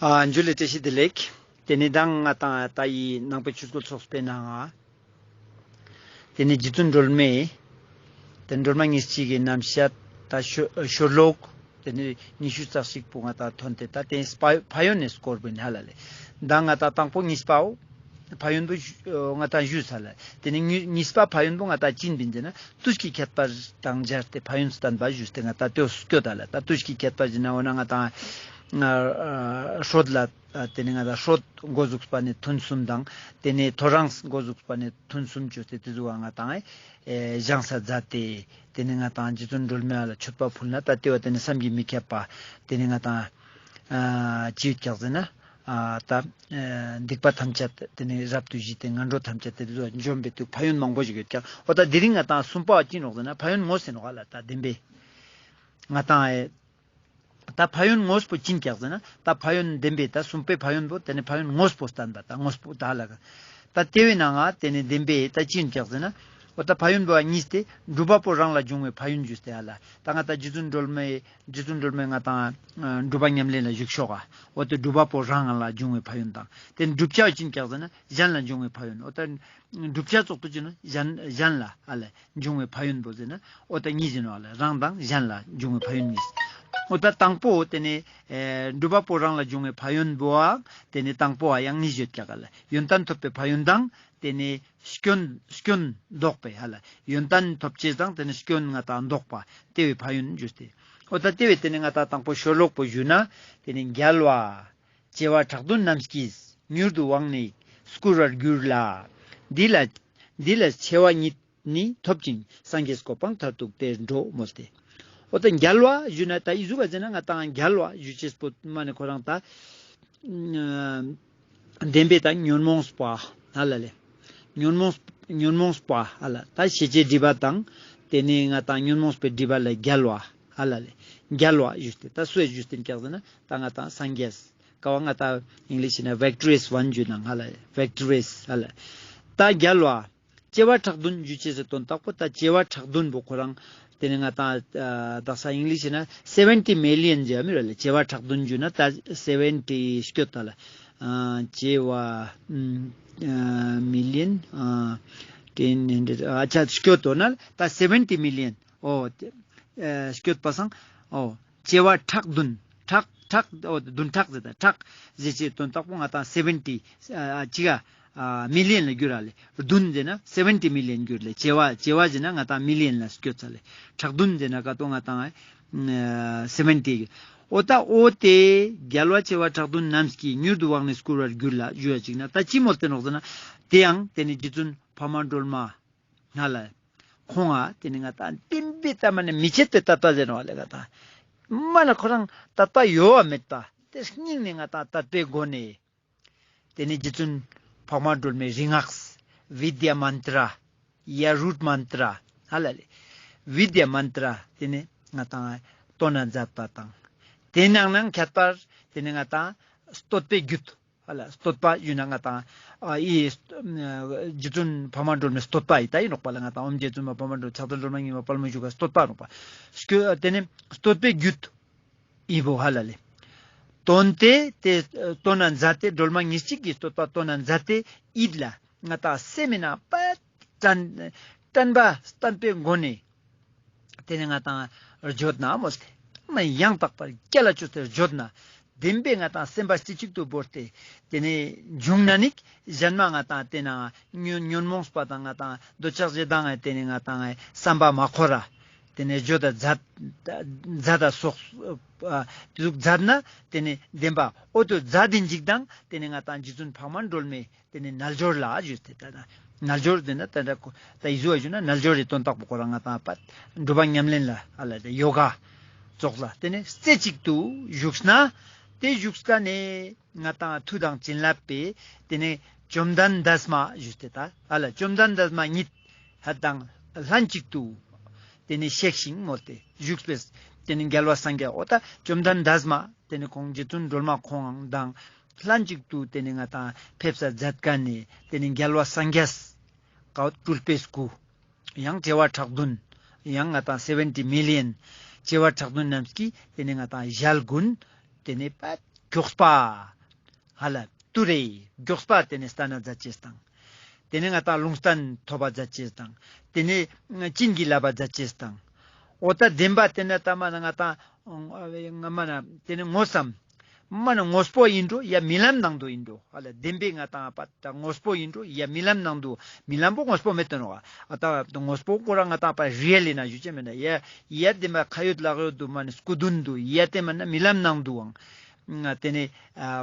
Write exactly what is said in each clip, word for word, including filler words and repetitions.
ཨ་ཇུ་ལེ། བཀྲ་ཤིས་བདེ་ལེགས། ཏེ་ནེ་མདང་ང་ཏང་ད་འི་ནང་པའི་ཆོས་སྐུལ་ཚོགས་པའི་ནང་ང་ཏེ་ནེ་རྗེ་བཙུན་སྒྲོལ་མའི་ཏེ་སྒྲོལ་མ་ཉེར་གཅིག་གི་རྣམ་བཤད་ད་ཤོ་ཤོ་ལོག་ཏེ་ནེ་ཉི་ཤུ་རྩ་གཅིག་པོ་ང་ཏང་ཐོན་ཏེ། ད་ཏེ་ཕན་ཕན་ཡོན་ནི་སྐོར་པོ་ཨིན་ཧ་ལ་ལེ། མདང་ང་ཏང་དང་པོ་གཉིས་པའོ་ཕན་ཡོན་པོ་ཞུ་ང་ཏང་ཞུས་ས་ལེ། ཏེ་ནེ་གཉིས་གཉིས་པ་ཕན་ཡོན་པོ་ང་ཏང་ཅི་ཨིན་ཟེར་ན་དུས་ཀྱི་ཁྱད་པར་དང་སྦྱར་ཏེ་ཕན་ཡོན་བསྟན་པ་ཞུས་ཏེ་ང་ཏང་ཏེ་བོ་སྐྱོད་ད་ལེ། ད་དུས་ཀྱི་ཁྱད་པར་ཟེར་ན་འོ་ན་ང་ཏང་ཨ་སྲོད་ལ་ཨ་ཏེ་ནེ་ང་ཏང་སྲོད་འགོ་ཟུགས་པ་ནེ་ཐུན་གསུམ་དང་ཏེ་ནེ་ཐོ་རངས་འགོ་ཟུགས་པ་ནེ་ཐུན་གསུམ་ཅོས་ཏེ་ཏེ་ཟུག་ག་ང་ཏང་ཨེ་བཞེངས་ས་མཛད་དེ། ཏེ་ནེ་ང་ཏང་རྗེ་བཙུན་སྒྲོལ་མ་ལ་མཆོད་པ་ཕུལ་ན་ད་ཏེ་བོ་ཏེ་ནེ་བསམ་གྱིས་མི་ཁྱབ་པ་ཏེ་ནེ་ང་ཏང་ཨ་ཅི་ཡོད་ཀྱག་ཟེར་ན་ཨ་ད་ཨ་སྡིག་པ་ཐམས་ཅད་ཏེ་ནེ་རབ་ཏུ་ཞི་སྟེ་ངན་འགྲོ་ཐམས་ཅད་ཏེ་ཟུག་འཇོམས་པའི་ཏུ་ཕན་ཡོན་མང་པོ་ཞིག་ཡོད་ཀྱག། འོ་ད་དེ་རིང་ང་ཏང་གསུམ་པ་བ་ཅི་ནོག་ཟེར་ན་ཕན་ཡོན་དངོས་ཟེར་ནོག་ཨ་ལ། ད་བདེན་པའི་ང་ཏང་ཨེ་ད་ཕན་ཡོན་དངོས་པོ་ཅི་ཨིན་ཀྱག་ཟེར་ན་ད་ཕན་ཡོན་བདེན་པའི་ད་གསུམ་པའི་ཕན་ཡོན་པོ་ཏེ་ནེ་ཕན་ཡོན་དངོས་པོ་བསྟན་པ་ད་དངོས་པོ་ད་ལ་ད་ཏེ་བོའི་ནང་ང་ཏེ་ནེ་བདེན་པའི་ད་ཅི་ཨིན་ཀྱག་ཟེར་ན་འོ་ད་ཕན་ཡོན་པོ་གཉིས་ཏེ་སྒྲུབ་པ་པོ་རང་ལ་འབྱུང་བའི་ཕན་ཡོན་ཞུས་ཏེ་ཨ་ལ། ད་ང་ཏང་རྗེ་བཙུན་སྒྲོལ་མའི་རྗེ་བཙུན་སྒྲོལ་མའི་ང་ཏང་ཨ་སྒྲུབ་པ་ཉམས་ལེན་ལ་ཞུགས་ཤོག་ག། འོ་ཏེ་སྒྲུབ་པ་པོ་རང་ལ་འབྱུང་བའི་ཕན་ཡོན་དང་ཏེ་བསྒྲུབ་བྱ་ཅི་ཨིན་ཀྱག་ཟེར་ན་གཞན་ལ་འབྱུང་བའི་ཕན་ཡོན། འོ་ད་བསྒྲུབ་བྱ་ཙོགས་ཏུ་ཅི་ནོག་གཞན་གཞན་ལ་ཨ་ལ་འབྱུང་བའི་ཕན་ཡོན་པོ་ཟེར་ན་འོ་ད་གཉིས་ཨིན་ནོག་ཨ་ལ། རང་དང་གཞན་ལ་འབྱུང་བའི་ཕན་ཡོན་གཉིས། འོ་ད་དང་པོ་ཏེ་ནེ་ཨེ་སྒྲུབ་པ་པོ་རང་ལ་འབྱུང་བའི་ཕན་ཡོན་པོའང་ཏེ་ནེ་དང་པོའང་གཉིས་ཡོད་ཀྱག་ཨ་ལ། ཡོན་ཏན་ཐོབ་པའི་ཕན་ཡོན་དང་ཏེ་ནེ་སྐྱོན་སྐྱོན་ཟློག་པའི་ཧ་ལ། ཡོན་ཏན་ཐོབ་ཅེས་དང་ཏེ་ནེ་སྐྱོན་ང་ཏང་ཟློག་པ་ཏེ་བོའི་ཕན་ཡོན་ཞུས་ཏེ། འོ་ད་ཏེ་བོའི་ཏེ་ནེ་ང་ཏང་དང་པོ་ཤོ་ལོག་པོ་ཞུ་ན་ཏེ་ནེ་རྒྱལ་བ་བྱེ་བ་ཕྲག་བདུན་རྣམས་ཀྱིས། མྱུར་དུ་དབང་ནི་བསྐུར་བར་འགྱུར་ལ། འདི་ལ་འདི་ལ་ཆེ་བ་ཉིད་ནི་ཐོབ་ཅིང་། སངས་རྒྱས་གོ་འཕང་མཐར་ཐུག་དེར་འགྲོ་མོལ་ཏེ། འོ་ད་རྒྱལ་བ་ཞུ་ན་ད་འི་ཟུག་ག་ཟེར་ན་ང་ཏང་རྒྱལ་བ་ཞུ་ཅེས་པོ་མ་ནེ་ཁོ་རང་ད་ཨ་བདེན་པའི་ད་ཉོན་མོངས་པ་ཧ་ལ་ལེ། ཉོན་མོངས་ཉོན་མོངས་པ་ཧ་ལ་ད་ཤེས་བྱའི་སྒྲིབ་པ་དང་ཏེ་ནེ་ང་ཏང་ཉོན་མོངས་པའི་སྒྲིབ་པ་ལ་རྒྱལ་བ་ཧ་ལ་ལེ། རྒྱལ་བ་ཞུས་ཏེ་ད་སུའི་ཞུས་ཏེ་ཨིན་ཀྱག་ཟེར་ན་ད་ང་ཏང་སངས་རྒྱས། ཀ་བ་ང་ཏང་ཨིང་ལིཤ་ན་ཝིག་ཊོ་རི་ཡས་ཝན་ཞུ་ནང་ཧ་ལ་ཝིག་ཊོ་རི་ཡས་ཧ་ལ། ད་རྒྱལ་བ་བྱེ་བ་ཕྲག་བདུན་ཞུ་ཅེས་སི་དོན་དག་པོ་ད་བྱེ་བ་ཕྲག་བདུན་པོ་ཁོ་རང་ཏེ་ནེ་ང་ཏང་ཨ་དག་ས་ཨིང་ལིཤ་ན་སེ་བེན་ཊི་མི་ལི་ཡན་ཟེར་མི་ར་ལེ། བྱེ་བ་ཕྲག་བདུན་ཞུ་ན་ད་སེ་བེན་ཊི་སྐྱོད་ད་ལ། ཨ་བྱེ་བ་ཨ་མི་ལི་ཡན་ཨ་ཊེན་ཧན་ཌེ་ཌ་ཨ་ཆ་སྐྱོད་དོ་ན་ད་སེ་བེན་ཊི་མི་ལི་ཡན། འོ་ཏེ་ཨ་སྐྱོད་པ་སང་འོ་བྱེ་བ་ཕྲག་བདུན། ཕྲག་ཕྲག་འོ་བདུན་ཕྲག་ཟེར་ད་ཕྲག་ཟེར་ཅེས་དོན་དག་པོ་ང་ཏང་སེ་བེན་ཊི་ཨ་ཅི་ག་ཨ་མི་ལི་ཡན་ལ་འགྱུར་ར་ལེ། བདུན་ཟེར་ན་སེ་བེན་ཊི་མི་ལི་ཡན་འགྱུར་ལེ། བྱེ་བ་བྱེ་བ་ཟེར་ན་ང་ཏང་མི་ལི་ཡན་ལ་སྐྱོད་ཚར་ལེ། ཕྲག་བདུན་ཟེར་ན་ཀ་ཏོ་ང་ཏང་ཨ་སེ་བེན་ཊི་འོ་ད་འོ་ཏེ་རྒྱལ་བ་བྱེ་བ་ཕྲག་བདུན་རྣམས་ཀྱིས། མྱུར་དུ་དབང་ནི་བསྐུར་བར་འགྱུར་ལ་ཞུ་བ་ཅིག་ན་ད་ཅི་མོལ་ཏེ་ནོག་ཟེར་ན་ཏེ་ཡང་ཏེ་ནེ་རྗེ་བཙུན་འཕགས་མ་སྒྲོལ་མ་ཧ་ལ། ཁོང་ང་ཏེ་ནེ་ང་ཏང་བདེན་པའི་ལྟ་མ་ནེ་མི་ཕྱེད་པའི་དད་པ་ཟེར་ནོག་ལེ། ང་ཏང་མ་ན་ཁོ་རང་དད་པ་གཡོ་བ་མེད་པ་ཏེ་སྙིང་ནེ་ང་ཏང་དད་པའི་སྒོ་ནེ་ཏེ་ནེ་རྗེ་བཙུན་འཕགས་མ་སྒྲོལ་མའི་རིག་སྔགས་བི་དྱ་མནྟྲ་ཡ་རུཊ་མནྟྲ་ཧ་ལ་ལེ། བི་དྱ་མནྟྲ་ཏེ་ནེ་ང་ཏང་སྟོན་ན་མཛད་པ་དང་ཏེ་ནང་ནང་ཁྱད་པར་ཏེ་ནེ་ང་ཏང་བསྟོད་པའི་རྒྱུད། ཧ་ལ་བསྟོད་པ་ཞུ་ན་ང་ཏང་ཨ་འི་རྗེ་བཙུན་འཕགས་མ་སྒྲོལ་མའི་བསྟོད་པ་ཨི་ད་ཨིན་ནོག་པ་ལ། ང་ཏང་ཨོཾ་རྗེ་བཙུན་མ་འཕགས་མ་སྒྲོལ་ཕྱག་འཚལ་སྒྲོལ་མ་སྙིང་པོ་དཔལ་མོའི་ཞུ་ག་བསྟོད་པ་ནོག་པ། སྐྱོ་ཏེ་ནེ་བསྟོད་པའི་རྒྱུད་ཨི་བོ་ཧ་ལ་ལེ། སྟོན་ཏེ་ཏེ་སྟོན་ན་མཛད་དེ་སྒྲོལ་མ་ཉེར་གཅིག་གི་བསྟོད་པ་སྟོན་ན་མཛད་དེ་ཨིད་ལ་ང་ཏང་སེམས་མི་ནང་པ་དྲན་དྲན་པ་བསྟན་པའི་སྒོ་ནེ་ཏེ་ནེ་ང་ཏང་བརྗོད་ན་མོལ་ཏེ་མ་ཡང་དག་པར་རྒྱ་ལ་ཅོས་ཏེ་བརྗོད་ན་བདེན་པའི་ང་ཏང་སེམས་པ་རྩེ་གཅིག་ཏུ་བོར་ཏེ་ཏེ་ནེ་འབྱུང་ན་ནི་གཞན་མ་ང་ཏང་ཏེ་ན་ཉོན་ཉོན་མོངས་པ་དང་ང་ཏང་འདོད་ཆགས་ཞེ་སྡང་ཏེ་ནེ་ང་ཏང་བསམ་པ་མ་འཁོར་ར་ཏེ་ནེ་བརྗོད་ད་མཛད་མཛད་ད་སོགས་ཨ་ཏེ་ཟུག་མཛད་ན་ཏེ་ནེ་བདེན་པ་འོ་ཏེ་མཛད་དེ་འཇིག་དང་ཏེ་ནེ་ང་ཏང་རྗེ་བཙུན་འཕགས་མ་སྒྲོལ་མའི་ཏེ་ནེ་རྣལ་འབྱོར་ལ་ཞུས་ཏེ་ད་རྣལ་འབྱོར་ཟེར་ན་ད་ད་ད་འི་ཟུག་ཞུ་ན་རྣལ་འབྱོར་རི་དོན་དག་པོ་ཁོ་རང་ང་ཏང་པ་སྒྲུབ་པ་ཉམས་ལེན་ལ་ཨ་ལ་ཡོ་ག་ཙོགས་ལ་ཏེ་ནེ་རྩེ་གཅིག་ཏུ་བཞུགས་ན་ཏེ་བཞུགས་ས་ནེ་ང་ཏང་མཐུ་དང་བྱིན་རླབས་པའི་ཏེ་ནེ་བཅོམ་ལྡན་འདས་མ་ཞུས་ཏེ་ད་ཨ་ལ་བཅོམ་ལྡན་འདས་མ་ཉིད་ཧ་དང་ལྷན་ཅིག་ཏུ་ཏེ་ནེ་གཤེགས་ཤིང་མོལ་ཏེ་བཞུགས་པས། ཏེ་ནེ་རྒྱལ་བ་སངས་རྒྱས་འོ་ད་བཅོམ་ལྡན་འདས་མ་ཏེ་ནེ་ཁོང་རྗེ་བཙུན་སྒྲོལ་མ་ཁོང་དང་ལྷན་ཅིག་ཏུ་ཏེ་ནེ་ང་ཏང་ཕེབས་ས་མཛད་ཁན་ནི་ཏེ་ནེ་རྒྱལ་བ་སངས་རྒྱས་ཀའོ་སྤྲུལ་པའི་སྐུ་ཡང་བྱེ་བ་ཕྲག་བདུན་ཡང་ང་ཏང་སེ་བེན་ཊི་མི་ལི་ཡན་བྱེ་བ་ཕྲག་བདུན་རྣམས་ཀྱིས་ཏེ་ནེ་ང་ཏང་ཞལ་གུན་ཏེ་ནེ་པད་ མགྱོགས་པ། ཧ་ལ་ཏུ་རེ་མགྱོགས་པ་ཏེ་ནེ་སྟན་ན་མཛད་ཅེས་དང་། ཏེ་ནེ་ང་ཏང་ལུང་བསྟན་ཐོབ་པ་མཛད་ཅེས་དང་། ཏེ་ནེ་བྱིན་གྱིས་བརླབས་པ་མཛད་ཅེས་དང་། འོ་ད་བདེན་པ་ཏེ་ནེ་ད་མ་ན་ང་ཏང་ང་མ་ན་ཏེ་ནེ་དངོས་སམ། མ་ན་དངོས་པོ་ཨིན་འགྲོ་ཡ་རྨི་ལམ་ནང་དུ་ཨིན་འགྲོ། ཧ་ལ་བདེན་པའི་ང་ཏང་པ་ད་དངོས་པོ་ཨིན་འགྲོ་ཡ་རྨི་ལམ་ནང་དུ། རྨི་ལམ་པོ་དངོས་པོ་མེད་དོ་ནོ། ཨ་ད་དངོས་པོ་ཁོ་རང་ང་ཏང་པ་རི་ཡལ་ལི་ན་ཞུ་ཅེས་མེད་ན་ཡ། ཡ་བདེན་པ་ཁ་ཡོད་ལག་ཡོད་དུ་མ་ནི་སྐུ་མདུན་དུ་ཡ་ཏེ་མ་ན་རྨི་ལམ་ནང་དུའང་། ཏེ་ནེ་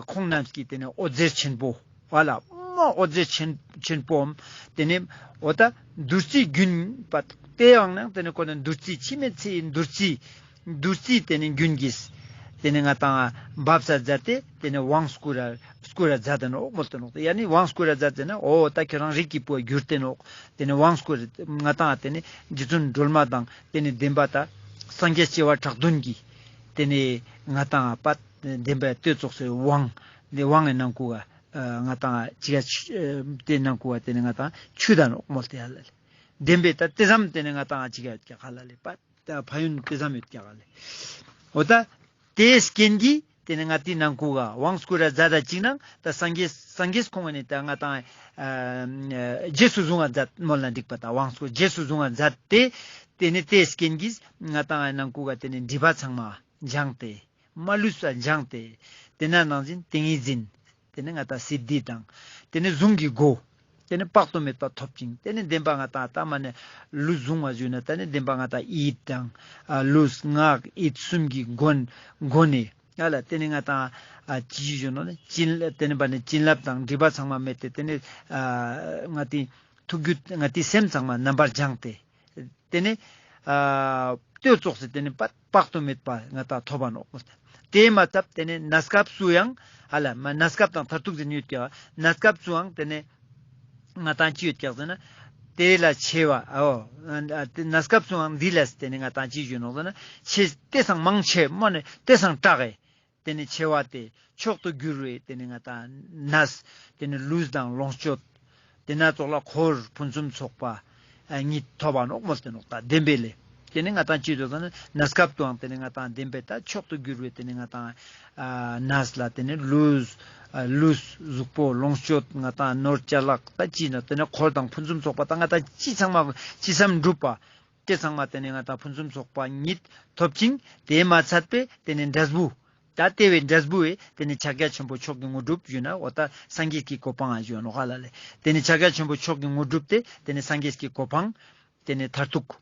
ཁོང་རྣམས་ཀྱི་ཏེ་ནེ་འོད་ཟེར་ཆེན་པོ། ཧ་ལ་མ་འོད་ཟེར་ཆེན་ཆེན་པོའམ། ཏེ་ནེ་འོ་ད་བདུད་རྩིའི་རྒྱུན་པ་ཏེའང་ནང་ཏེ་ནེ་ཁོ་ན་བདུད་རྩི་འཆི་མེད་ཚེའི་བདུད་རྩི། བདུད་རྩི་ཏེ་ནེ་རྒྱུན་གྱིས། ཏེ་ནེ་ང་ཏང་བབས་ས་མཛད་དེ་ཏེ་ནེ་དབང་བསྐུར་ར་བསྐུར་ར་མཛད་དེ་ནོག་མོལ་ཏེ་ནོག། ཡ་ནི་དབང་བསྐུར་ར་མཛད་དེ་ན་འོ་ད་ཁྱོད་རང་རིགས་ཀྱི་བུ་གྱུར་ཏེ་ནོག། ཏེ་ནེ་དབང་བསྐུར་ང་ཏང་ཏེ་ནེ་རྗེ་བཙུན་སྒྲོལ་མ་དང་ཏེ་ནེ་བདེན་པ་ད་སངས་རྒྱས་བྱེ་བ་ཕྲག་བདུན་གྱིས་ཏེ་ནེ་ང་ཏང་པ་བདེན་པའི་བསྟོད་ཚོགས་སི་དབང་ཏེ་དབང་གི་ནང་ཁུ་ག་ང་ཏང་ཅི་ག་ཏེ་ནང་ཁུ་ག་ཏེ་ནེ་ང་ཏང་ཆུད་ད་ནོག་མོལ་ཏེ་ཧ་ལ་ལེ། བདེན་པའི་ད་ཏེ་ཙམ་ཏེ་ནེ་ང་ཏང་ཅི་ག་ཡོད་ཀྱག་ཧ་ལ་ལེ་པ། ད་ཕན་ཡོན་ཏེ་ཙམ་ཡོད་ཀྱག་ལེ། འོ་ད་ཏེའི་རྐྱེན་གྱིས་ཏེ་ནེ་ང་ཏི་ནང་ཁུ་ག་དབང་བསྐུར་ར་མཛད་ད་ཅིག་ནང་ད་སངས་རྒྱས་སངས་རྒྱས་ཁོང་ནི་ད་ང་ཏང་རྗེས་སུ་བཟུང་བ་མཛད་མོལ་ན་འགྲིག་པ། ད་དབང་བསྐུར་རྗེས་སུ་བཟུང་བ་མཛད་དེ་ཏེ་ནེ་ཏེའི་རྐྱེན་གྱིས་ང་ཏང་ནང་ཁུ་ག་ཏེ་ནེ་སྒྲིབ་པ་ཚང་མ་སྦྱངས་ཏེ། མ་ལུས་པ་སྦྱངས་ཏེ། ཏེ་ན་ནང་བཞིན་ཏིང་ངེ་འཛིན། ཏེ་ནེ་ང་ཏང་སིདྡྷི་དང་། ཏེ་ནེ་གཟུངས་ཀྱི་སྒོ། ཏེ་ནེ་དཔག་ཏུ་མེད་པ་ཐོབ་ཅིང་། ཏེ་ནེ་བདེན་པ་ང་ཏང་ད་མ་ནེ་ལུས་བཟུང་བ་ཞུས་ན་ད་ནི་བདེན་པ་ང་ཏང་ཡིད་དང་། ཨ་ལུས་ངག་ཡིད་གསུམ་གྱི་སྒོ་སྒོ་ནས། ཡ་ལ་ཏེ་ནེ་ང་ཏང་ཨ་ཅི་ཞུ་ནོ་ནི་བྱིན་ཏེ་ནེ་པ་ནི་བྱིན་རླབས་དང་སྒྲིབ་པ་ཚང་མ་མེད་དེ་ཏེ་ནེ་ཨ་ང་ཏི་ཐུགས་རྒྱུད་ང་ཏི་སེམས་ཚང་མ་རྣམ་པར་སྦྱངས་ཏེ། ཏེ་ནེ་ཨ་ལྟོས་ཙོགས་སེ་ཏེ་ནེ་དཔག་དཔག་ཏུ་མེད་པ་ང་ཏང་ཐོབ་པ་ནོག། ཏེ་མ་ཚད་ཏེ་ནེ་གནས་སྐབས་སུ་ཡང་ཧ་ལ་མ་གནས་སྐབས་དང་མཐར་ཐུག་ཟེར་ནི་ཡོད་ཀྱག། གནས་སྐབས་སུའང་ཏེ་ནེ་ང་ཏང་ཅི་ཡོད་ཀྱག་ཟེར་ན་དེ་ལས་ཆེ་བ་འོ་གནས་སྐབས་སུའང་འདི་ལས་ཏེ་ནེ་ང་ཏང་ཅི་ཞུ་ནོག་ཟེར་ན་ཆེ་ཏེ་སང་མང་ཆེ་མ་ནེ་ཏེ་སང་དྲག་གེ། ཏེ་ནེ་ཆེ་བ་སྟེ་མཆོག་ཏུ་གྱུར་བའི་ཏེ་ནེ་ང་ཏང་གནས། ཏེ་ནེ་ལུས་དང་ལོངས་སྤྱོད། ཏེ་ན་ཙོགས་ལ་འཁོར་ཕུན་སུམ་ཚོགས་པ་ཨ་ཉིད་ཐོབ་པ་ནོག་མོལ་ཏེ་ནོག། ད་བདེན་པའི་ལས། ཏེ་ནེ་ང་ཏང་ཅི་ཡོད་ཟེར་ན་གནས་སྐབས་དུའང་ཏེ་ནེ་ང་ཏང་བདེན་པའི་ད་མཆོག་ཏུ་གྱུར་བའི་ཏེ་ནེ་ང་ཏང་ཨ་གནས་ལ་ཏེ་ནེ་ལུས་ཨ་ལུས་གཟུགས་པོ་ལོངས་སྤྱོད་ང་ཏང་ནོར་ཅ་ལག་ད་ཅི་ན་ཏེ་ནེ་འཁོར་དང་ཕུན་སུམ་ཚོགས་པ་ད་ང་ཏང་ཅི་ཚང་མ་ཅི་བསམ་འགྲུབ་པ། ཏེ་ཚང་མ་ཏེ་ནེ་ང་ཏང་ཕུན་སུམ་ཚོགས་པ་ཉིད་ཐོབ་ཅིང་ཏེ་མ་ཚད་པའི་ཏེ་ནེ་འབྲས་བུ། ད་ཏེ་བོའི་འབྲས་བུ་བོ་ཏེ་ནེ་ཕྱག་རྒྱ་ཆེན་པོ་མཆོག་གི་དངོས་གྲུབ་ཞུ་ན་འོ་ད་སངས་རྒྱས་ཀྱི་གོ་འཕང་ང་ཞུ་ནོག་ཧ་ལ་ལེ། ཏེ་ནེ་ཕྱག་རྒྱ་ཆེན་པོ་མཆོག་གི་དངོས་གྲུབ་སྟེ་ཏེ་ནེ་སངས་རྒྱས་ཀྱི་གོ་འཕང་། ཏེ་ནེ་མཐར་ཐུག་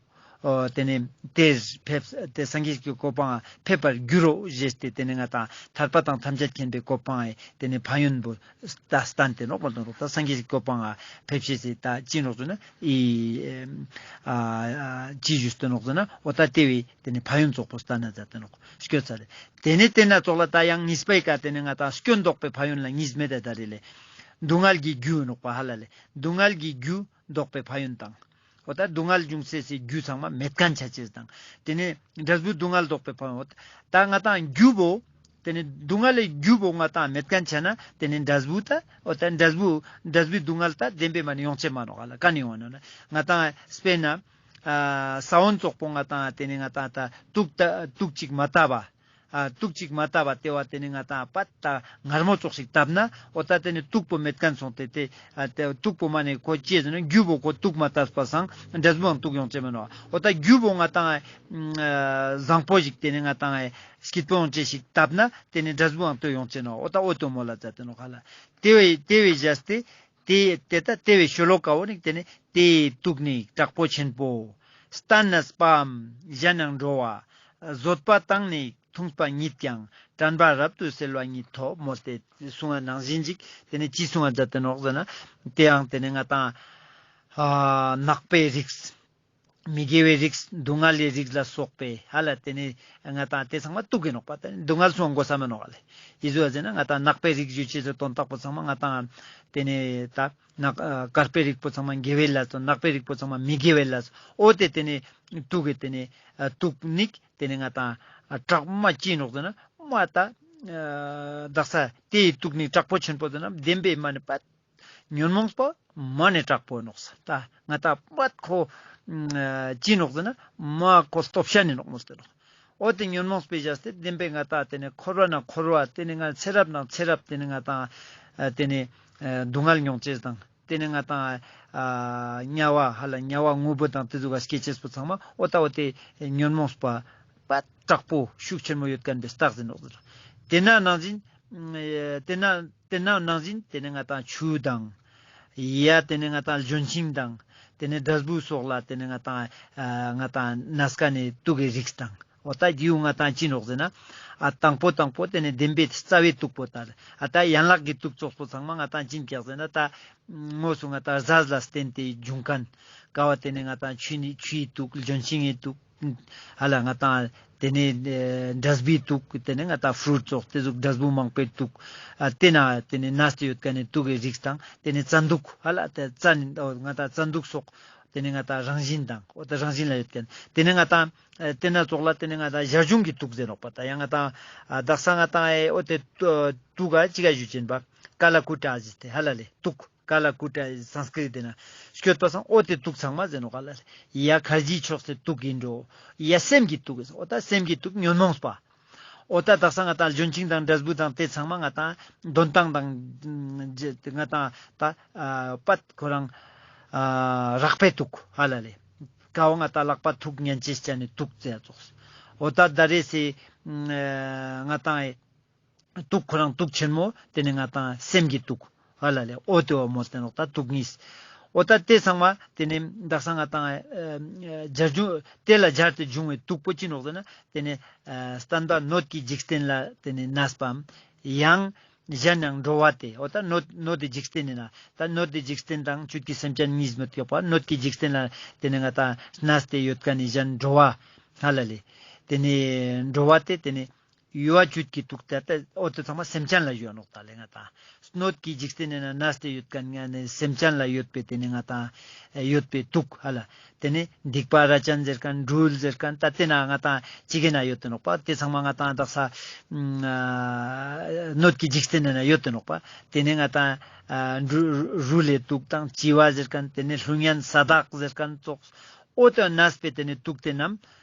ཨོ་ཏེ་ནེ་ཏེ་ཕེབས་ཏེ་སངས་རྒྱས་ཀྱི་གོ་འཕང་ང་ཕེབས་པར་འགྱུར་རོ་ཞེས་ཏེ་ཏེ་ནེ་ང་ཏང་ཐར་པ་དང་ཐམས་ཅད་མཁྱེན་པའི་གོ་འཕང་ངི་ཏེ་ནེ་ཕན་ཡོན་པོ་ད་སྟན་ཏེ་ནོག་མོལ་ཏེ་ནོག། ད་སངས་རྒྱས་ཀྱི་གོ་འཕང་ང་ཕེབས་ཤེས་སི་ད་ཅི་ནོག་ཟེར་ན་ཨི་ཨ་ཅི་ཞུས་ཏེ་ནོག་ཟེར་ན་འོ་ད་ཏེ་བོའི་ཏེ་ནེ་ཕན་ཡོན་ཙོགས་པོ་སྟན་ན་མཛད་དེ་ནོག་སྐྱོད་ཚར་ལེ། ཏེ་ནེ་ཏེ་ན་ཙོགས་ལ་ད་ཡང་གཉིས་པའི་ཀ་ཏེ་ནེ་ང་ཏང་སྐྱོན་བཟློག་པའི་ཕན་ཡོན་ལ་གཉིས་མེད་དེ་ད་རེ་ལེ། སྡུག་བསྔལ་གྱི་རྒྱུ་ནོག་པ་ཧ་ལ་ལེ། སྡུག་བསྔལ་གྱི་རྒྱུ་བཟློག་པའི་ཕན་ཡོན་དང་། འོ་ད་སྡུག་བསྔལ་འབྱུང་སའི་རྒྱུ་ཚང་མ་མེད་མཁན་ཆ་ཅེས་དང་། ཏེ་ནེ་འབྲས་བུ་སྡུག་བསྔལ་བཟློག་པའི་ཕན་ཡོན། འོ་ད་ང་ཏང་རྒྱུ་བོ། ཏེ་ནེ་སྡུག་བསྔལ་ལི་རྒྱུ་བོ་ང་ཏང་མེད་མཁན་ཆ་ན་ཏེ་ནེ་འབྲས་བུ་ད་འོ་ད་འབྲས་བུ་འབྲས་བུའི་སྡུག་བསྔལ་ད་བདེན་པའི་མ་ནེ་ཡོང་ཅེས་མ་ནོག་ཧ་ལ་ཀ་ནེ་ཡོང་ནོག་ན་ང་ཏང་དཔེར་ན། ཨ་ས་བོན་ཙོགས་པོ་ང་ཏང་ཏེ་ནེ་ང་ཏང་ད་དུག་ད་དུག་ཅིག་མ་བཏབ་པ། ཨ་དུག་ཅིག་མ་བཏབ་པ་ཏེ་བ་ཏེ་ནེ་ང་ཏང་པད་ད་མངར་མོ་ཙོགས་ཤིག་བཏབ་ན་འོ་ད་ཏེ་ནེ་དུག་པོ་མེད་མཁན་སོང་སྟེ་ཏེ་ཨ་ཏེ་དུག་པོ་མ་ནེ་ཁོ་ཅི་ཟེར་ན་རྒྱུ་བོ་ཁོ་དུག་མ་བཏབ་པ་སང་འབྲས་བུའང་དུག་ཡོང་ཅེས་མ་ནོག། འོ་ད་རྒྱུ་བོ་ང་ཏང་ཨ་བཟང་པོ་ཞིག་ཏེ་ནེ་ང་ཏང་ཨ་སྐྱིད་པོ་ཡོང་ཅེས་ཤིག་བཏབ་ན་ཏེ་ནེ་འབྲས་བུའང་ཏེ་ཡོང་ཅེས་ནོག། འོ་ད་འོ་ཏོ་མོལ་ལ་མཛད་དེ་ནོག་ཧ་ལ། ཏེ་བས་ཏེ་བས་བཞག་སྟེ། ཏེ་ཏེ་ད་ཏེ་བས་ཤོ་ལོ་ཀ་བོ་ནི་ཏེ་ནེ་ཏེ་དུག་ནི་དྲག་པོ་ཆེན་པོ། སྟན་ན་སྤའམ་གཞན་ཡང་འགྲོ་བ། བཟོད་པ་བཏང་ནས་འཐུངས་པ་ཉིད་ཀྱང་། དྲན་པ་རབ་ཏུ་གསལ་བ་ཉིད་ཐོབ། མོལ་ཏེ་གསུང་བ་ནང་བཞིན་ཅིག་ཏེ་ནེ་ཅི་གསུང་བ་མཛད་དེ་ནོག་ཟེར་ན། ཏེའང་ཏེ་ནེ་ང་ཏང་ཨ་ནག་པོའི་རིགས། མི་དགེ་བའི་རིགས་སྡུག་བསྔལ་ལི་རིགས་ལ་སོགས་པའི་ཧ་ལ་ཏེ་ནེ་ང་ཏང་ཏེ་ཚང་མ་དུག་གི་ནོག་པ། ཏེ་ནེ་སྡུག་བསྔལ་སོང་དགོས་ས་མེད་ནོག་ལེ། ཡི་ཟུ་བ་ཟེར་ན་ང་ཏང་ནག་པོའི་རིགས་ཞུ་ཅེས་སི་དོན་དག་པོ་ཚང་མ་ང་ཏང་ཏེ་ནེ་ད་ནག་ཨ་དཀར་པོའི་རིགས་པོ་ཚང་མ་དགེ་བའི་ལས་སོ། ནག་པོའི་རིགས་པོ་ཚང་མ་མི་དགེ་བའི་ལས་སོ། འོ་ཏེ་ཏེ་ནེ་དུག་གི་ཏེ་ནེ་ཨ་དུག་ནི་ཏེ་ནེ་ང་ཏང་ཨ་དྲག་མ་ཅི་ནོག་ཟེར་ན་མ་ད་ཨ་དག་ས་ཏེའི་དུག་ནི་དྲག་པོ་ཆེན་པོ་ཟེར་ན་བདེན་པའི་མ་ནེ་པད། ཉོན་མོངས་པ་མ་ནེ་དྲག་པོ་ནོག་ས། ད་ང་ཏང་པད་ཁོ་ཨ་ཅི་ནོག་ཟེར་ན་མ་ཁོ་སྟོབས་ཤ་ནི་ནོག་མོལ་ཏེ་ནོག། འོ་དེ་ཉོན་མོངས་པའི་བཞག་སྟེ་བདེན་པའི་ང་ཏང་དེ་ནི་འཁོར་བ་ན་འཁོར་བ་དེ་ནི་ང་ཚེ་རབས་ན་ཚེ་རབས་དེ་ནི་ང་ཏང་ཨ་དེ་ནི་ཨ་སྡུག་བསྔལ་མྱོང་ཅེས་དང་དེ་ནི་ང་ཏང་ཨ་དམྱལ་བ་ཧ་ལ་དམྱལ་བ་ངུ་འབོད་དང་དེ་ཟུག་ག་སྐྱེ་ཅེས་པོ་ཚང་མ་འོ་ད་འོ་དེ་ཉོན་མོངས་པ་པ་དྲག་པོ་ཤུགས་ཆེན་མོ་ཡོད་མཁན་པའི་རྟགས་ཡིན་ནོག་ཟེར། དེ་ན་ནང་བཞིན་ཨ་དེ་ན་དེ་ན་ནང་བཞིན་དེ་ནི་ང་ཏང་ཆུ་དང་། ཡ་དེ་ནི་ང་ཏང་ལྗོན་ཤིང་དང་། དེ་ནི་འབྲས་བུ་སོགས་ལ་དེ་ནི་ང་ཏང་ཨ་ང་ཏང་ན་སྐ་ནི་དུག་གི་རིགས་དང་། འོ་ད་རྒྱུ་ང་ཏང་ཅི་ནོག་ཟེར་ན། ཨ་དང་པོ་དང་པོ་དེ་ནི་བདེན་པའི་རྩ་བའི་དུག་པོ་ད། ཨ་ད་ཡན་ལག་གི་དུག་ཙོགས་པོ་ཚང་མ་ང་ཏང་ཅི་ཀྱག་ཟེར་ན་ད། དངོས་སུ་ང་ཏང་ཟས་ལ་བརྟེན་ཏེ་འབྱུང་མཁན། ཀ་བ་དེ་ནི་ང་ཏང་ཆུ་ནི་ཆུའི་དུག་ལྗོན་ཤིང་གི་དུག་ཧ་ལ་ང་ཏང་དེ་ནས་ཨ་འབྲས་བུའི་དུག་དེ་ནས་ང་ཏང་ཕྲུཊ་ཙོགས་དེ་ཟུག་འབྲས་བུ་མང་པོའི་དུག་ཨ་དེ་ན་དེ་ནས་ནས་ཏེ་ཡོད་མཁན་ནི་དུག་གི་རིགས་དང་དེ་ནས་རྩ་དུག་ཧ་ལ་དེ་རྩ་ནི་ང་ཏང་རྩ་དུག་སོགས་དེ་ནས་ང་ཏང་རང་བཞིན་དང་འོ་དེ་རང་བཞིན་ལ་ཡོད་མཁན་དེ་ནས་ང་ཏང་ཨ་དེ་ན་ཙོགས་ལ་དེ་ནས་ང་ཏང་ཞར་བྱུང་གི་དུག་ཟེར་ནོག་པ། ད་ཡང་ང་ཏང་ཨ་དག་ས་ང་ཏང་ཨེ་འོ་དེ་དུག་ག་ཅི་ག་ཞུ་ཅེན་པ་ཀ་ལ་ཀུ་ཊ་ཟེར་ཏེ་ཧ་ལ་ལེ་དུག་ཀ་ལ་ཀུ་ཊ་སཾ་སྐྲྀཏ་དེ་ན་སྐྱོད་པ་སང་འོ་དེ་དུག་ཚང་མ་ཟེར་ནོག་ག་ལ། ཡ་ཁར་ཇི་ཕྱོགས་སེ་དུག་ཡིན་འགྲོ། ཡ་སེམས་ཀྱི་དུག་ཟེར། འོ་ད་སེམས་ཀྱི་དུག་ཉོན་མོངས་པ། འོ་ད་དག་ས་ང་ཏང་ལྗོན་ཤིང་དང་འབྲས་བུ་དང་དེ་ཚང་མ་ང་ཏང་འདོན་སྟངས་དང་ང་ཏང་ད་ཨ་པད་ཁོ་རང་ཨ་རགས་པའི་དུག་ཧ་ལ་ལེ། ཀ་བོ་ང་ཏང་ལག་པ་ཐུག་ཉན་ཅེས་ཅན་ནི་དུག་ཟེར་ཙོགས། འོ་ད་ད་རེས་སེ་ང་ཏང་ཨེ་དུག་ཁོ་རང་དུག་ཆེན་མོ་དེ་ནི་ང་ཏང་སེམས་ཀྱི་དུག་ཧ་ལ་ལེ། འོ་དེ་བ་མོལ་ཏེ་ནོག་ད་དུག་གཉིས། འོ་ད་དེ་ཚང་མ་དེ་ནི་དག་ས་ང་ཏང་ཨ་ཨ་སྦྱར་བྱུང་དེ་ལ་སྦྱར་ཏེ་བྱུང་བའི་དུག་པོ་ཅི་ནོག་ཟེར་ན་དེ་ནི་ཨ་བསྟན་པ་སྣོད་ཀྱི་འཇིག་རྟེན་ལ་དེ་ནི་གནས་པའམ་ཡང་གཞན་ཡང་འགྲོ་བ་སྟེ། འོ་ད་སྣོད་སྣོད་དེ་འཇིག་རྟེན་ཡིན་ན་ད་སྣོད་དེ་འཇིག་རྟེན་དང་བཅུད་ཀྱི་སེམས་ཅན་གཉིས་མི་ཐོགས་པ་སྣོད་ཀྱི་འཇིག་རྟེན་ལ་དེ་ནི་ང་ཏང་གནས་ཏེ་ཡོད་མཁན་ནི་གཞན་འགྲོ་བ་ཧ་ལ་ལེ། དེ་ནི་འགྲོ་བ་སྟེ་དེ་ནི་ཡུལ་བ་བཅུད་ཀྱི་དུག་སྟེ་ད་འོ་དེ་ཚང་མ་སེམས་ཅན་ལ་ཡོད་ནོག་ད་ལེ་ང་ཏང་། སྣོད་ཀྱི་འཇིག་རྟེན་ནི་ན་གནས་ཏེ་ཡོད་མཁན་ང་ནི་སེམས་ཅན་ལ་ཡོད་པའི་དེ་ནི་ང་ཏང་ཡོད་པའི་དུག་ཧ་ལ། དེ་ནི་སྡིག་པ་ར་ཅན་ཟེར་མཁན་སྦྲུལ་ཟེར་མཁན་ད་དེ་ན་ང་ཏང་ཅི་གེ་ན་ཡོད་དེ་ནོག་པ། དེ་ཚང་མ་ང་ཏང་དག་ས་ཨ་སྣོད་ཀྱི་འཇིག་རྟེན་ནི་ན་ཡོད་དེ་ནོག་པ། དེ་ནི་ང་ཏང་ཨ་རུ་རུལ་ལི་དུག་དང་བྱི་བ་ཟེར་མཁན་དེ་ནི་ཀླུ་གཉན་ས་བདག་ཟེར་མཁན་ཙོགས། འོ་དེ་གནས་པའི་དེ་ནི་དུག་དེ་རྣམས་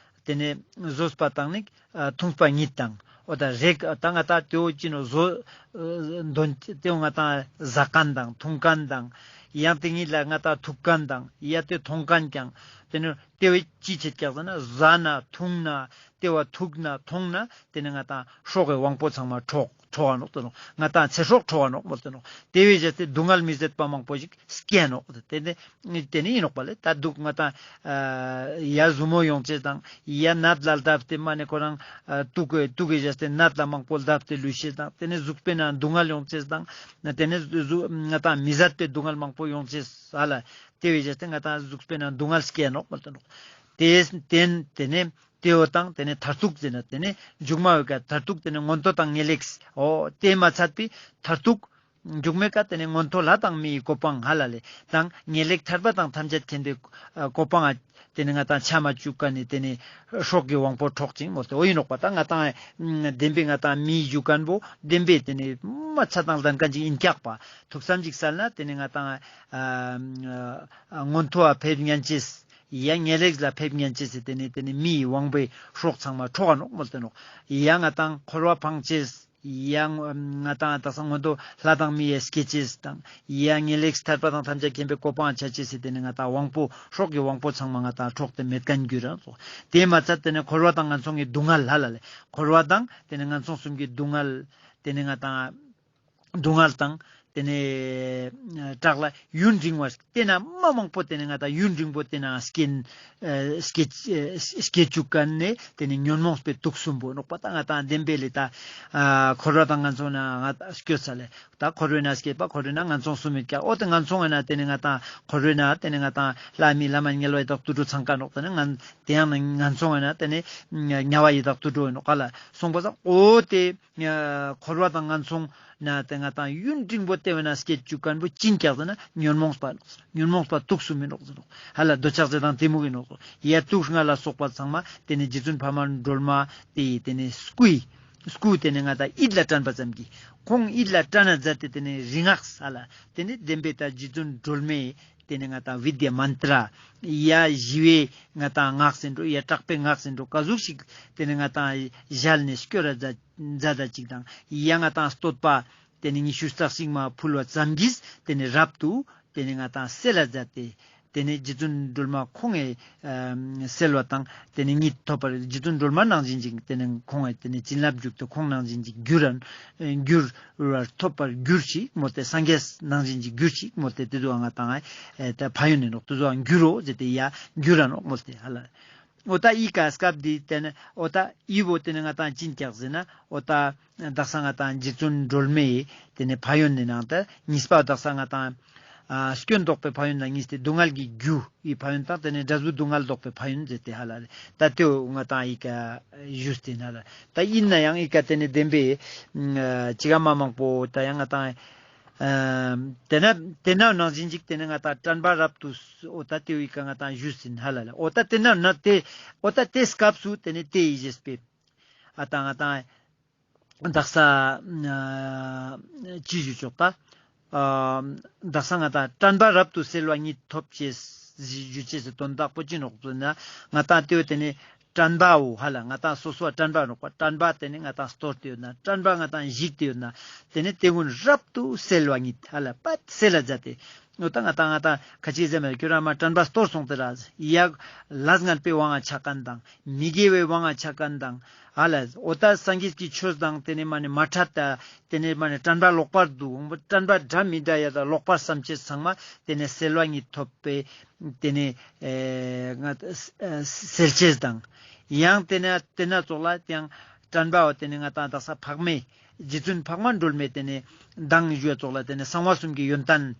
དེ་ནི་བཟོད་པ་དང་ནི་ཨ་འཐུངས་པ་ཉིད་དང་། འོ་ད་རེག་ད་ང་ཏང་དེ་བོ་ཅི་ནོག་བཟོད་ཨ་འདོན་དེ་བོ་ང་ཏང་ཟ་མཁན་དང་འཐུང་མཁན་དང་ཡང་དེ་ཉིད་ལ་ང་ཏང་ཐུག་མཁན་དང་ཡ་དེ་མཐོང་མཁན་ཀྱང་དེ་ནི་དེ་བོ་ཅི་བྱེད་ཀྱག་ཟེར་ན་ཟ་ན་འཐུང་ན་དེ་བོ་ཐུག་ན་མཐོང་ན་དེ་ནི་ང་ཏང་སྲོག་གི་དབང་པོ་ཚང་མ་འཕྲོག་འཕྲོག་ག་ནོག་དེ་ནོག་ང་ཏང་ཚེ་སྲོག་འཕྲོག་ག་ནོག་མོལ་ཏེ་ནོག་དེ་བས་བྱས་ཏེ་སྡུག་བསྔལ་མི་བཟད་པ་མང་པོ་ཞིག་སྐྱེ་ནོག་དེ་ནི་དེ་ནི་ཡིན་ནོག་པ་ལེ། ད་དུག་ང་ཏང་ཨ་ཡ་ཟུར་མོ་ཡོང་ཅེས་དང་ཡ་ནད་ལ་བཏབ་སྟེ་མ་ནེ་ཁོ་རང་ཨ་དུག་གི་དུག་གི་བྱས་ཏེ་ནད་ལ་མང་པོ་བཏབ་སྟེ་ལུས་ཤེས་དང་དེ་ནི་གཟུགས་པོའི་ནང་སྡུག་བསྔལ་ཡོང་ཅེས་དང་དེ་ནི་གཟུགས་ང་ཏང་མི་བཟད་པའི་སྡུག་བསྔལ་མང་པོ་ཡོང་ཅེས་ཧ་ལ། དེ་བས་བྱས་ཏེ་ང་ཏང་གཟུགས་པོའི་ནང་སྡུག་བསྔལ་སྐྱེ་ནོག་མོལ་ཏེ་ནོག་དེ་དེ་དེ་ནི་དེ་བོ་དང་དེ་ནས་མཐར་ཐུག་ཟེར་ན་དེ་ནས་མཇུག་མ་བོའི་ཀ་མཐར་ཐུག་དེ་ནས་མངོན་མཐོ་དང་ངེས་ལེགས། འོ་དེ་མ་ཚད་པའི་མཐར་ཐུག་མཇུག་མའི་ཀ་དེ་ནས་མངོན་མཐོ་ལྷ་དང་མིའི་གོ་འཕང་ཧ་ལ་ལེ་དང་ངེས་ལེགས་ཐར་པ་དང་ཐམས་ཅད་མཁྱེན་པའི་གོ་འཕང་ང་དེ་ནས་ང་ཏང་ཆ་མ་བཅུག་ག་ནས་དེ་ནས་སྲོག་གི་དབང་པོ་འཕྲོག་ཅིང་མོལ་ཏེ་འོ་ཡིན་ནོག་པ། ད་ང་ཏང་བདེན་པའི་ང་ཏང་མིའི་རྒྱུ་མཁན་པོ་བདེན་པའི་དེ་ནས་མ་ཚད་དང་ལྡན་མཁན་ཅིག་ཡིན་ཀྱག་པ། ཐུགས་བསམ་ཅིག་གསལ་ན་དེ་ནས་ང་ཏང་ཨ་མངོན་མཐོ་བ་ཕེབས་ཉན་ཅེས། ཡ་ངེས་ལེགས་ལ་ཕེབས་ཉན་ཅེས་སི་དེ་ནི་དེ་ནི་མིའི་དབང་པོའི་སྲོག་ཚང་མ་འཕྲོག་ག་ནོག་མོལ་ཏེ་ནོག་ཡ་ང་ཏང་འཁོར་བ་ཕང་ཅེས། ཡ་ང་ཏང་དག་ས་མངོན་མཐོ་ལྷ་དང་མི་ཡ་སྐྱེ་ཅེས་དང་ཡ་ངེས་ལེགས་ཐར་པ་དང་ཐམས་ཅད་མཁྱེན་པའི་གོ་འཕང་ཆ་ཅེས་སི་དེ་ནི་ང་ཏང་དབང་པོ་སྲོག་གི་དབང་པོ་ཚང་མ་ང་ཏང་འཕྲོག་སྟེ་མེད་མཁན་གྱུར་རང་སོ། དེ་མ་ཚད་དེ་ནི་འཁོར་བ་དང་ངན་སོང་གི་སྡུག་བསྔལ་ཧ་ལ་ལེ། འཁོར་བ་དང་དེ་ནི་ངན་སོང་གསུམ་གྱི་སྡུག་བསྔལ་དེ་ནི་ང་ཏང་སྡུག་བསྔལ་དང་དེ་ནས་བྲག་ལ་ཡུན་རིང་བ་དེ་ན་མ་མང་པོ་དེ་ནས་ང་ཏང་ཡུན་རིང་པོ་དེ་ན་སྐྱེ་སྐྱེ་སྐྱེ་བཅུག་མཁན་ནི་དེ་ནས་ཉོན་མོངས་པའི་དུག་གསུམ་པོ་ནོག་པ། ད་ང་ཏང་བདེན་པའི་ལས་ད་འཁོར་བ་དང་ངན་སོང་ན་ང་ཏང་སྐྱོད་ས་ལེ། ད་འཁོར་བའི་ན་སྐྱེས་པ་འཁོར་བའི་ན་ངན་སོང་གསུམ་མེད་ཀྱག་འོ་དེ་ངན་སོང་ཡིན་ན་དེ་ནས་ང་ཏང་འཁོར་བའི་ན་དེ་ནས་ང་ཏང་ལྷ་མི་ལྷ་མ་དམྱལ་བ་ཡི་དྭགས་དུད་འགྲོ་ཚང་ཀ་ནོག་དེ་ནས་ང་དེ་ཡང་ན་ངན་སོང་ཡིན་ན་དེ་ནས་དམྱལ་བ་ཡི་དྭགས་དུད་འགྲོ་ཡིན་ནོག་ག་ལ་སོང་པ་ས། འོ་དེ་འཁོར་བ་དང་ངན་སོང་ན་དེ་ང་ཏང་ཡུན་རིང་པོ་དེ་བས་ན་སྐྱེ་བཅུག་མཁན་པོ་ཅི་ཡིན་ཀྱག་ཟེར་ན་ཉོན་མོངས་པ་ནོག་ཉོན་མོངས་པ་དུག་གསུམ་མི་ནོག་ཟེར་ནོག་ཧ་ལ་འདོད་ཆགས་ཞེ་སྡང་གཏི་མུག་གི་ནོག་ཟེར་ནོག་ཡ་དུག་ལྔ་ལ་སོགས་པ་ཚང་མ་དེ་ནི་རྗེ་བཙུན་འཕགས་མ་སྒྲོལ་མ་དེ་དེ་ནི་སྐུའི་སྐུ་དེ་ནི་ང་ཏང་ཡིད་ལ་དྲན་པ་ཙམ་གྱིས་ཁོང་ཡིད་ལ་དྲན་ན་མཛད་དེ་དེ་ནི་རིག་སྔགས་ས་ལ་དེ་ནི་བདེན་པའི་ད་རྗེ་བཙུན་སྒྲོལ་མའི་ ཏེ་ནེ་ང་ཏང་བི་དྱ་མན་ཏྲ་ཡ་ཞི་བའི་ང་ཏང་སྔགས་ཟེར་འགྲོ་ཡ་དྲག་པོའི་སྔགས་ཟེར་འགྲོ་ཀ་ཟུག་ཞིག་ཏེ་ནེ་ང་ཏང་ཞལ་ནེ་སྐྱོར་ར་མཛད་མཛད་ཅིག་དང་ཡ་ང་ཏང་བསྟོད་པ་ཏེ་ནེ་ཉི་ཤུ་རྩ་གཅིག་མ་ཕུལ་བ་ཙམ་གྱིས་ཏེ་ནེ་རབ་ཏུ་ཏེ་ནེ་ང་ཏང་སེལ་ལ་མཛད་དེ། ཏེ་ནེ་རྗེ་བཙུན་སྒྲོལ་མ་ཁོང་ངི་ཨ་སེལ་བ་དང་ཏེ་ནེ་གཉིད་ཐོབ་པར་རྗེ་བཙུན་སྒྲོལ་མ་ནང་བཞིན་ཅིག་ཏེ་ནེ་ཁོང་ངི་ཏེ་ནེ་བྱིན་རླབས་འཇུག་སྟེ་ཁོང་ནང་བཞིན་ཅིག་འགྱུར་ར་འགྱུར་བར་ཐོབ་པར་འགྱུར་ཅིག་མོལ་ཏེ་སངས་རྒྱས་ནང་བཞིན་ཅིག་འགྱུར་ཅིག་མོལ་ཏེ་ཏེ་ཚོ་ང་ཏང་ཨེ་ད་ཕན་ཡོན་ནི་ནོག་ཏེ་ཚོ་འགྱུར་རོ་ཟེར་ཏེ་ཡ་འགྱུར་ར་ནོག་མོལ་ཏེ་ཧ་ལ། འོ་ད་ཨི་ཀ་སྐབས་འདི་ཏེ་ནེ་འོ་ད་ཨི་བོ་ཏེ་ནེ་ང་ཏང་ཅི་ཀྱག་ཟེར་ན་འོ་ད་དག་ས་ང་ཏང་རྗེ་བཙུན་སྒྲོལ་མའི་ཏེ་ནེ་ཕན་ཡོན་ནི་ནང་ད་གཉིས་པ་དག་ས་ང་ཏང་ཨ་སྐྱོན་ལྡོག་པའི་ཕན་ཡོན་ལ་གཉིས་ཏེ་སྡུག་བསྔལ་གྱི་རྒྱུ་ཡི་ཕན་ཡོན་དང་ཏེ་ནེ་འབྲས་བུ་སྡུག་བསྔལ་ལྡོག་པའི་ཕན་ཡོན་ཟེར་ཏེ་ཧ་ལ་ལེ། ད་ཏེའོ་ང་ཏང་ཨི་ཀ་ཞུས་ཏེ་ན་ལ་ད་ཨིན་ན་ཡང་ཨི་ཀ་ཏེ་ནེ་བདེན་པའི་ཨ་ཅི་ག་མ་མང་པོ་ད་ཡང་ང་ཏང་ཨ་ཏེ་ན་ཏེ་ན་ནང་བཞིན་ཅིག་ཏེ་ནེ་ང་ཏང་དྲན་པ་རབ་ཏུ་འོ་ད་ཏེའོ་ཨི་ཀ་ང་ཏང་ཞུས་ཏེ་ན་ཧ་ལ་ལེ། འོ་ད་ཏེ་ན་ན་ཏེ་འོ་ད་ཏེ་སྐབས་སུ་ཏེ་ནེ་ཏེ་ཡི་ཞེས་པའི་ཨ་ད་ང་ཏང་དག་ས་ཨ་ཅི་ཞུ་ཆོག་ད། ཨ་དག་ས་ང་ཏང་དྲན་པ་རབ་ཏུ་སེལ་བ་ཉིད་ཐོབ་ཅེས་ཞུ་ཅེས་སི་དོན་དག་པོ་ཅི་ནོག་ཟེར་ན་ང་ཏང་ཏེ་བོ་ཏེ་ནེ་དྲན་པའོ་ཧ་ལ་ང་ཏང་སོ་སོ་དྲན་པ་ནོག་པ། དྲན་པ་ཏེ་ནེ་ང་ཏང་སྟོར་ཏེ་ཡོད་ན་དྲན་པ་ང་ཏང་ཞིག་སྟེ་ཡོད་ན་ཏེ་ནེ་ཏེ་གུན་རབ་ཏུ་སེལ་བ་ཉིད་ཧ་ལ་པད་སེལ་ལ་མཛད་དེ། འོ་ད་ང་ཏང་ང་ཏང་ཁ་ཅིག་ཟེར་མེད་ཁྱོད་རང་མ་དྲན་པ་སྟོར་སོང་སྟེ་ར་ཡ་ལས་ངན་པའི་དབང་ང་ཆ་མཁན་དང་མི་དགེ་བའི་དབང་ང་ཆ་མཁན་དང་ཧ་ལ་འོ་ད་སངས་རྒྱས་ཀྱི་ཆོས་དང་ཏེ་ནེ་མ་ནེ་མ་འཕྲད་ད་ཏེ་ནེ་མ་ནེ་དྲན་པ་ལོག་པར་འདུག་དྲན་པ་འདྲ་མི་འདྲ་ཡ་ད་ལོག་པར་བསམ་ཅེས་ཚང་མ་ཏེ་ནེ་སེལ་བ་ཉིད་ཐོབ་པའི་ཏེ་ནེ་ཨེ་ང་ཨེ་སེལ་ཅེས་དང་ཡང་ཏེ་ནེ་ཏེ་ན་ཙོགས་ལ་ཡང་དྲན་པའོ་ཏེ་ནེ་ང་ཏང་དག་ས་འཕགས་མའི་རྗེ་བཙུན་འཕགས་མ་སྒྲོལ་མའི་ཏེ་ནེ་མདང་ཞུ་བ་ཙོགས་ལ་ཏེ་ནེ་གསང་བ་གསུམ་གྱི་ཡོན་ཏན་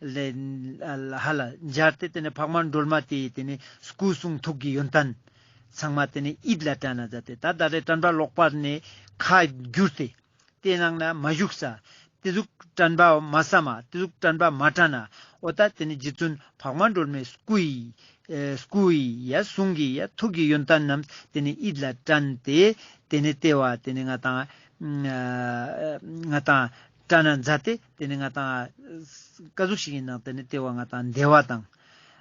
ལེ་ཧ་ལ་སྦྱར་ཏེ་ཏེ་ནེ་འཕགས་མ་སྒྲོལ་མ་ཏེ་ཏེ་ནེ་སྐུ་གསུང་ཐུགས་ཀྱི་ཡོན་ཏན་ཚང་མ་ཏེ་ནེ་ཡིད་ལ་དྲན་ན་མཛད་དེ་ད་ད་རེ་དྲན་པ་ལོག་པར་ནེ་ཁ་བསྒྱུར་ཏེ་ཏེ་ནང་ན་མ་བཞུགས་ས་ཏེ་ཟུག་དྲན་པ་མ་བསམ་མ་ཏེ་ཟུག་དྲན་པ་མ་དྲན་ན་འོ་ད་ཏེ་ནེ་རྗེ་བཙུན་འཕགས་མ་སྒྲོལ་མའི་སྐུ་ཡི་ཨེ་སྐུ་ཡི་ཡ་གསུང་གི་ཡ་ཐུགས་ཀྱི་ཡོན་ཏན་རྣམས་ཏེ་ནེ་ཡིད་ལ་དྲན་ཏེ་ཏེ་ནེ་ཏེ་བ་ཏེ་ནེ་ང་ཏང་ཨ་ང་ཏང་དྲན་ན་མཛད་དེ་ཏེ་ནེ་ང་ཏང་ཀ་ཟུག་ཞིག་ཨིན་ནང་ཏེ་ནེ་ཏེ་བ་ང་ཏང་བདེ་བ་དང་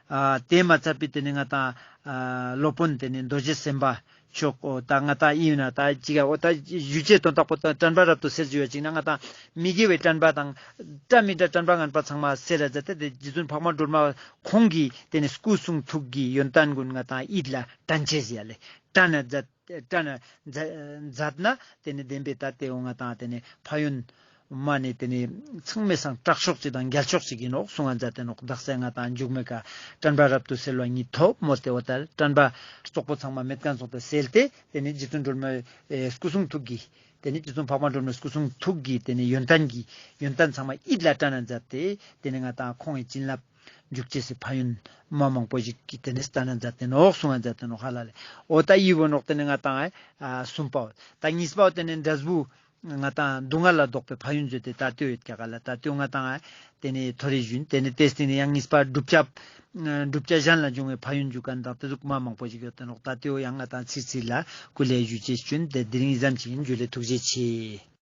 ཨ་ཏེ་མ་ཚད་པའི་ཏེ་ནེ་ང་ཏང་ཨ་སློབ་དཔོན་ཏེ་ནེ་རྡོ་རྗེ་སེམས་དཔའ་མཆོག་འོ་ད་ང་ཏང་ཨིན་ན་ད་ཅི་ག་འོ་ད་ཞུ་ཅེས་དོན་དག་པོ་ད་དྲན་པ་རབ་ཏུ་སེལ་ཞུ་བ་ཅིག་ན་ང་ཏང་མི་དགེ་བའི་དྲན་པ་དང་འདྲ་མི་འདྲ་དྲན་པ་ངན་པ་ཚང་མ་སེལ་ལ་མཛད་དེ་ཏེ་རྗེ་བཙུན་འཕགས་མ་སྒྲོལ་མ་ཁོང་གི་ཏེ་ནེ་སྐུ་གསུང་ཐུགས་ཀྱི་ཡོན་ཏན་ཀུན་ང་ཏང་ཡིད་ལ་དྲན་ཅེས་ཟེར་ཡ་ལེ། དྲན་ན་མཛད་དྲན་ན་མཛད་མཛད་ན་ཏེ་ནེ་བདེན་པའི་ད་ཏེ་འོ་ང་ཏང་ཏེ་ནེ་ཕན་ཡོན་མ་ནེ་ཏེ་ནེ་ཚང་མའི་སང་དྲག་ཤོས་ཅིག་དང་རྒྱལ་ཤོས་ཅིག་ཨིན་ནོག་གསུང་ང་མཛད་དེ་ནོག་དག་ས་ང་ཏང་མཇུག་མའི་ཀ་དྲན་པ་རབ་ཏུ་སེལ་བ་ཉིད་ཐོབ་མོལ་ཏེ་འོ་ད་དྲན་པ་རྩོག་པོ་ཚང་མ་མེད་མཁན་སོང་སྟེ་སེལ་ཏེ་ཏེ་ནེ་རྗེ་བཙུན་སྒྲོལ་མའི་ཨེ་སྐུ་གསུང་ཐུགས་ཀྱི་ཏེ་ནེ་རྗེ་བཙུན་འཕགས་མ་སྒྲོལ་མའི་སྐུ་གསུང་ཐུགས་ཀྱི་ཏེ་ནེ་ཡོན་ཏན་གྱི་ཡོན་ཏན་ཚང་མ་ཡིད་ལ་དྲན་ན་མཛད་དེ་ཏེ་ནེ་ང་ཏང་ཁོང་གི་བྱིན་རླབས་འཇུག་ཅེས་སི་ཕན་ཡོན་མ་མང་པོ་ཞིག་གི་ཏེ་ནེ་སྟན་ན་མཛད་དེ་ནོག་གསུང་ང་མཛད་དེ་ནོག་ཧ་ལ་ལེ། འོ་ད་ཨི་བོ་ནོག་ཏེ་ནེ་ང་ཏང་ཨ་གསུམ་པའོ། ད་གཉིས་པའོ་ཏེ་ནེ་འབྲས་བུ་ང་ཏང་སྡུག་བསྔལ་ལ་ལྡོག་པའི་ཕན་ཡོན་ཟེར་ཏེ་ད་ལྟོས་ཡོད་ཀྱག་ག་ལ་ད་ལྟོས་ང་ཏང་ཨ་ཏེ་ནེ་ཐོ་རེ་ཞུན་ཏེ་ནེ་ཏེ་སྟེ་ནེ་ཡང་གཉིས་པ་བསྒྲུབ་བྱ་བསྒྲུབ་བྱ་གཞན་ལ་འབྱུང་བའི་ཕན་ཡོན་འཇུག་མཁན་དང་ཏེ་ཟུག་མ་མང་པོ་ཞིག་ཡོད་དེ་ནོག་ད་ལྟོས་ཡང་ང་ཏང་ཚིག་ཚིག་ལ་སྐུ་ལས་ཞུ་ཅེས་ཞུན་ཏེ་དེ་རིང་ཙམ་ཞིག་ཨིན། ཇུ་ལེ། ཐུགས་རྗེ་ཆེ།